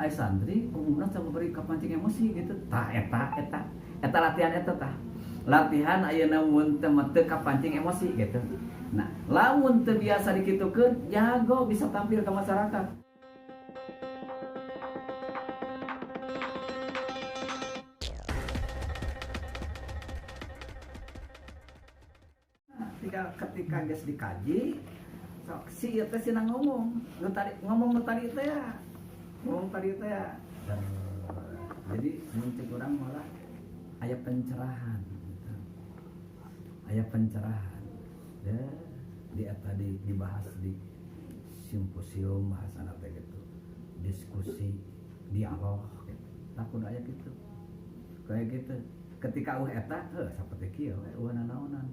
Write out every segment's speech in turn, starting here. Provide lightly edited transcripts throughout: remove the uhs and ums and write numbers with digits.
Ai santri umumna sama beri kapancing emosi gitu. Tah eta eta eta latihan eta tah. Latihan ayeuna mun teu teu kapancing emosi gitu. Nah, lamun teu biasa dikitukeun, jago bisa tampil ke masyarakat. Ketika geus dikaji, sok si ieu teh sina ngomong, nu tadi ngomong nu tadi teh ya. Ngomong tadi teh ya. Jadi mun cek urang malah aya pencerahan gitu. Aya pencerahan. Ya, di tadi dibahas di simposium bahasana teh gitu. Diskusi, dialog gitu. Takut aya gitu. Kayak gitu. Ketika eta heuh saperti kieu we eueuh nanaonan.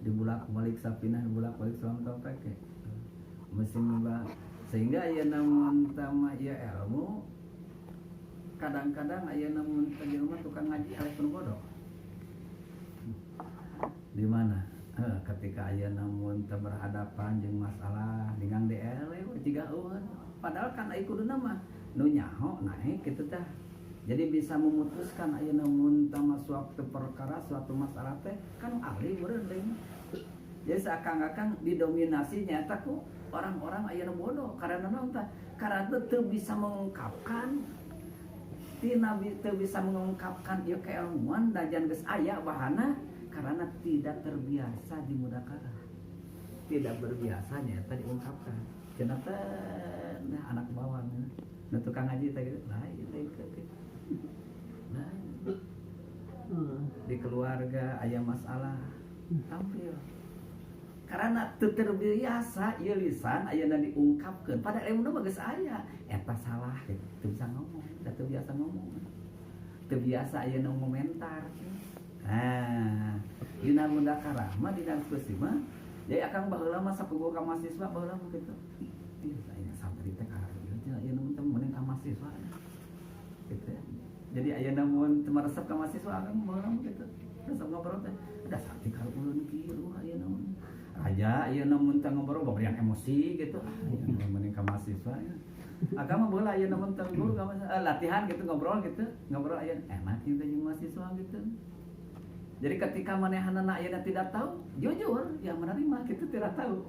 Dibulak-balik sapinah, dibulak-balik sulam topek ya. Mesin bah sehingga aya namun tama ieu ilmu kadang-kadang aya namun teh jelema tukang ngaji eleh penuh bodoh. Di mana? Ketika aya namun teu berhadapan jeung masalah dengan DL we jiga eueun. Padahal kan aya kuduna mah nu nyaho naik kitu tah. Jadi bisa memutuskan aya namun tama suatu perkara suatu masalah teh kan ahli meureun deui mah. Jadi seakan-akan didominasi nyata ku orang-orang aya nu bodoh karena naon tah? Karena teu bisa mengungkapkan tina teu bisa mengungkapkan ieu keilmuan dajan geus aya bahana karena tidak terbiasa di mudakarah. Tidak berbiasa nyata diungkapkan. Cenah teh nah anak bawang nu tukang ngaji teh gitu. Lain teh gitu. Lain. Di keluarga aya masalah tampil. Karena teu terbiasa ieu lisan ayeuna diungkapkeun pada ilmu mah geus aya eta salah gitu. Teu bisa ngomong, da teu biasa ngomong. Teu biasa ayeuna ngomentar. Nah, dina mudakarah mah dina diskusi mah jadi akang baheula mah sapuguh ka mahasiswa baheula mah kitu. Ih, saya santri teh ka ieu teh ayeuna mun teh mending ka mahasiswa. Gitu ya. Jadi ayeuna mun teu meresep ka mahasiswa akang baheula mah kitu. Resep ngobrol teh, da santri karuhun kieu ayeuna mun. Raja ayeuna mun teh ngobrol babarian emosi gitu. Ah, ayeuna mending ka mahasiswa ya. Akang mah baheula ayeuna mun teh guru ka mahasiswa, latihan gitu ngobrol gitu. Ngobrol ayeuna enak gitu jeung mahasiswa gitu. Jadi ketika manehanana ayeuna tidak tahu, jujur yang menerima gitu tidak tahu.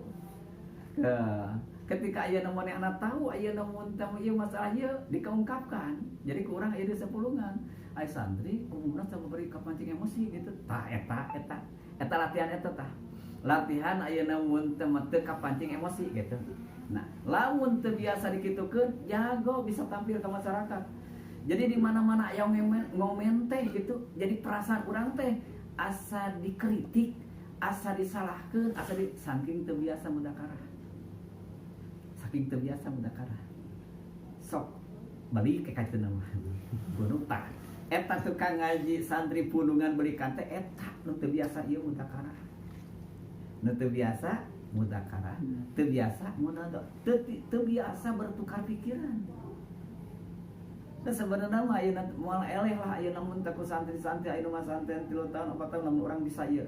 Ketika ayeuna manehna tahu ayeuna mun teh ieu masalah ieu dikeungkapkan. Jadi ku urang aya di sepulungan. Ai santri umumna sama beri kapancing emosi gitu. Tah eta eta eta latihan eta tah. Latihan ayeuna mun teh teu kapancing emosi gitu. Nah, lamun teu biasa dikitukeun, jago bisa tampil ke masyarakat. Jadi di mana-mana aya ngomen teh gitu. Jadi perasaan urang teh asa dikritik, asa disalahkeun, asa di saking teu biasa mudakarah. Saking teu biasa mudakarah. Sok balik ke kaceuna mah. Gunung tah. Eta tukang ngaji santri pundungan belikan teh eta nu teu biasa ieu mudakarah. Nu teu biasa mudakarah, teu biasa munador, teu biasa bertukar pikiran. Nah, sebenarnya mah ayeuna moal eleh lah ayeuna mun teh ku santri-santri ayeuna mah santri 3 tahun 4 tahun lamun urang bisa ieu.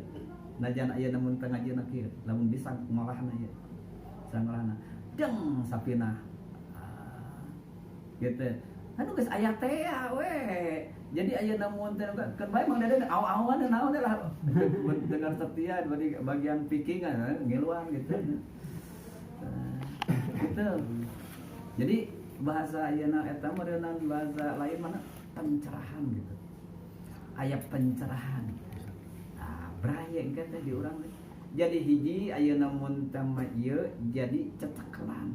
Najan ayeuna mun teh ngajieuna kieu, lamun bisa ngolahna ieu. Bisa ngolahna. Deng sapinah. Gitu. Anu geus aya teh we. Jadi ayeuna mun teh keun bae Mang Deden aw-awan naon lah. Dengar setia bagi bagian picking ngiluan gitu. Gitu. Jadi bahasa ayeuna eta meureunnan bahasa lain mana pencerahan gitu. Aya pencerahan. Nah, braye engke teh di urang teh. Jadi hiji ayeuna mun teh mah ieu jadi cetekelan.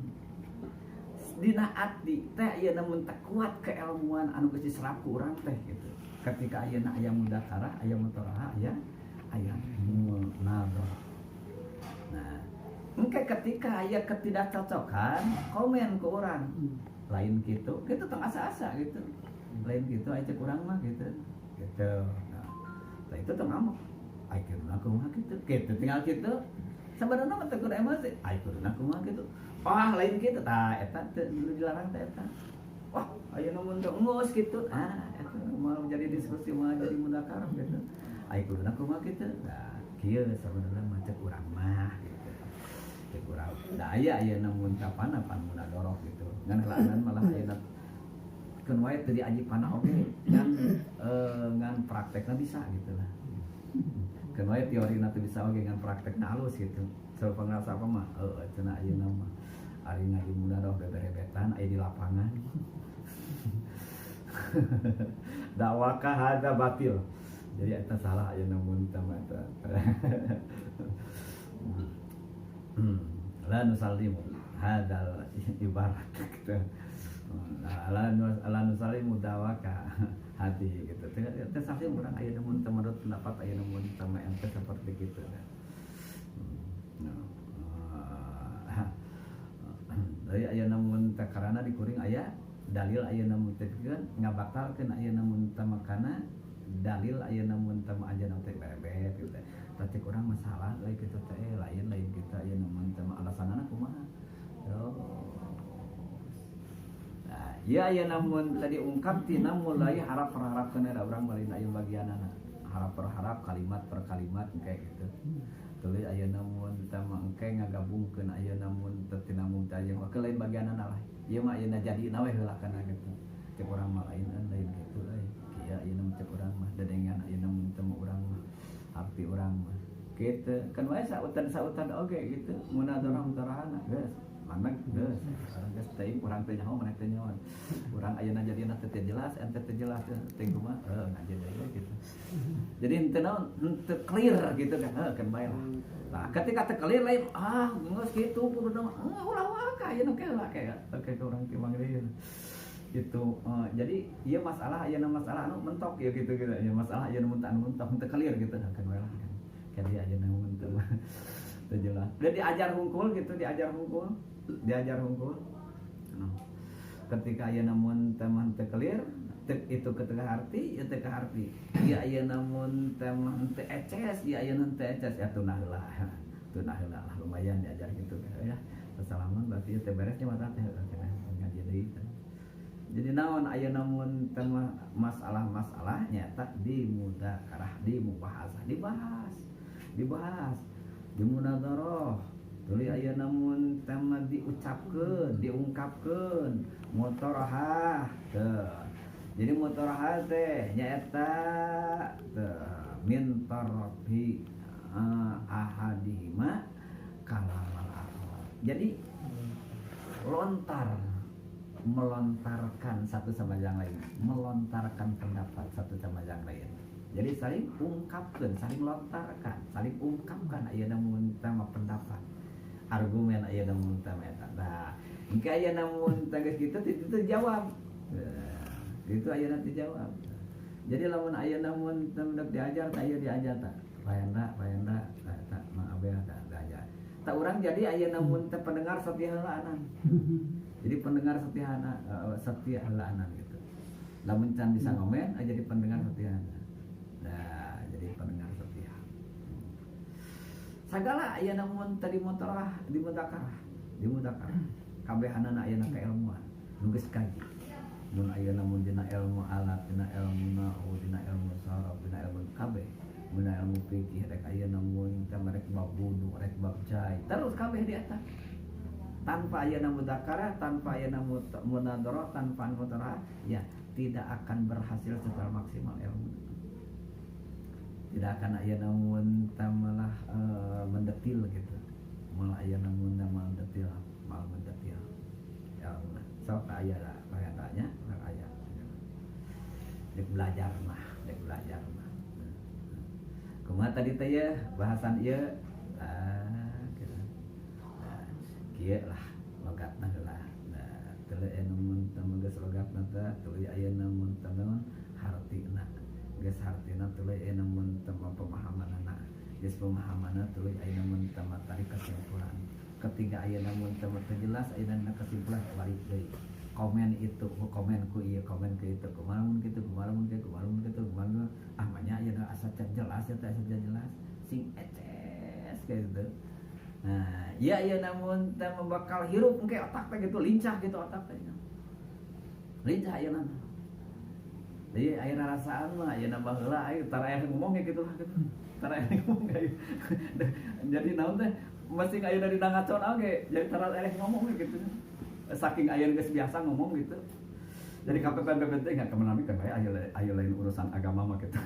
Dina ati teh ayeuna mun teh kuat keilmuan anu geus diserap ku urang teh gitu. Ketika ayeuna aya mudakarah, aya mutaraha, aya munadhar. Nah, engke ketika aya ketidakcocokan, komen ke urang. Lain gitu, gitu tong asa-asa gitu. Lain gitu aya cek urang mah gitu. Gitu. Nah, itu tong ngamuk. Ai kuduna kumaha gitu. Gitu tinggal gitu. Sebenarnya mah teu kudu emosi. Ai kuduna kumaha gitu. Wah, lain gitu tah eta teu dilarang teh eta. Wah, aya nu mun teu enggeus gitu. Ah, eta moal jadi diskusi moal jadi mudakarah gitu. Ai kuduna kumaha gitu. Nah, kieu sebenarnya mah cek urang mah gitu. Cek urang. Da aya ayeuna mun tapana pan munadoroh gitu. Ngan kelanan malah ayeuna wae teu diajipan oge ngan ngan praktekna bisa gitu lah. Keun wae teorina teu bisa oge ngan praktekna halus gitu. Saur pangrasa apa mah heueuh cenah ayeuna mah ari ngaji muda beberebetan aya di lapangan. Dakwah hadza batil. Jadi eta salah ayeuna mun teh eta. La nusallimu hadzal ibarat gitu. La nusallimu dawaka hati gitu. Teh salim urang ayeuna mun teh menurut pendapat ayeuna mun teh ente seperti gitu. Dari ayeuna mun teh karana dikuring aya dalil ayeuna mun teh ngabatalkeun ayeuna mun teh makana dalil ayeuna mun teh ajeuna teh bebet gitu. Tah cek urang masalah lain kitu teh lain kita ayeuna mun teh alasanana kumaha. Nah, ieu ayeuna mun tadi ungkap tina mulai harap perharapkeun da urang bari aya bagianana. Harap perharap kalimat per kalimat kayak gitu. Tuluy ayeuna mun teh engke ngagabungkeun ayeuna mun teh tina mun teh aya ke lain bagianana lah. Ieu mah ayeuna jadina we heula kana gitu. Cek urang mah lain lain kitu euy. Kieu ayeuna mun cek urang mah dedengan ayeuna mun teh urang mah arti urang mah. Kitu kan wae sautan-sautan oge gitu. Munadharah mutarahana geus. Mana geus. Geus teuing urang teh nyaho maneh teh nyaho. Urang ayeuna jadina teh teu jelas, ente teu jelas teh kumaha heuh ngaji deui gitu. Jadi henteu naon henteu clear gitu kan heuh kan bae lah. Nah, ketika teu clear lain ah geus kitu kudu mah ulah wae ayeuna ke lah kayak oke ke urang timang deui. Gitu. Jadi ieu masalah ayeuna masalah anu mentok ya gitu gitu. Ya masalah ayeuna mun anu mentok henteu clear gitu kan bae lah kan. Jadi ayeuna mun teu teu jelas. Dan diajar hungkul gitu, diajar hungkul. Diajar hungkul. Nah, ketika ayeuna mun teh mah teu clear, itu ketika arti, ya teu kaharti. Ieu ayeuna mun teh mah teu eces, ieu ayeuna teu eces ya tunah heula. Tunah heula lah lumayan diajar gitu ya. Salaman berarti teh beresnya mah teh ngaji deui. Jadi naon ayeuna mun teh mah masalah-masalah nyata di mudzakarah, di mubahasah, dibahas. Dibahas, di munadharah. Tuluy ayeuna mun teh mah diucapkeun, diungkapkeun, mutarahah teu. Jadi mutarahah teh nyaeta teu min tarafi ahadihima kalamal akhar. Jadi lontar, melontarkan satu sama yang lain, melontarkan pendapat satu sama yang lain. Jadi saling ungkapkan, saling lontarkan, saling ungkapkan ayeuna mun teh mah pendapat. Argumen ayeuna mun teh eta. Nah, engke ayeuna mun teh geus kitu itu jawab. Nah, itu ayeuna teh jawab. Jadi lamun ayeuna mun teh diajar tah ieu diajar tah. Paenda, paenda, eta Mang Abel tah diajar. Tah urang jadi ayeuna mun teh pendengar setia heulaanan. Jadi pendengar setia setia heulaanan gitu. Lamun can bisa ngomen aja jadi pendengar setia. Nah, jadi pendengar setia. Sagala ayeuna mun tadi mutarah, di mudzakarah, di mudzakarah. Kabehanana ayeuna keilmuan, nu geus kaji. Mun ayeuna mun dina ilmu alat, dina ilmu nahwu, dina ilmu sharaf, dina ilmu kabeh, mun ilmu fikih rek ayeuna mun teh rek bab wudu, rek bab cai, terus kabeh di eta. Tanpa ayeuna mudzakarah, tanpa ayeuna munadharah, tanpa mutarah, ya tidak akan berhasil secara maksimal ilmu. Tidak akan ayeuna mun teh malah mendetil gitu. Malah ayeuna mun teh mendetil, malah mendetil. Ya sok aya lah tanya, aya. Dek belajar mah, dek belajar mah. Kumaha tadi teh ya bahasan ieu? Ah, gitu. Nah, kieu lah logatna heula. Nah, tuluy aya mun teh geus logatna teh, tuluy ayeuna mun teh naon hartina. Geus hartina tuluy ayeuna mun teh pemahamanana. Geus pemahamanna tuluy ayeuna mun teh tarik kesimpulan. Ketika ayeuna mun teh teu jelas ayeuna kesimpulan balik deui. Komen itu, komen ku ieu, komen ku itu, kumaha mun kitu, kumaha mun kitu, kumaha mun kitu, kumaha ah manya ayeuna asa can jelas ya teh asa can jelas sing eces gitu. Nah, ieu ayeuna mun teh bakal hirup engke otak teh gitu lincah gitu otak teh. Lincah ayeuna. Jadi aya rasaan mah ayeuna baheula aya tara aya ngomong ya gitu lah gitu. Tara aya ngomong kayak. Jadi naon teh masih aya dari ngacon oge, jadi tara aya ngomong gitu. Saking aya geus biasa ngomong gitu. Jadi KPPNPP teh nggak kemana teh bae, aya aya lain urusan agama mah gitu.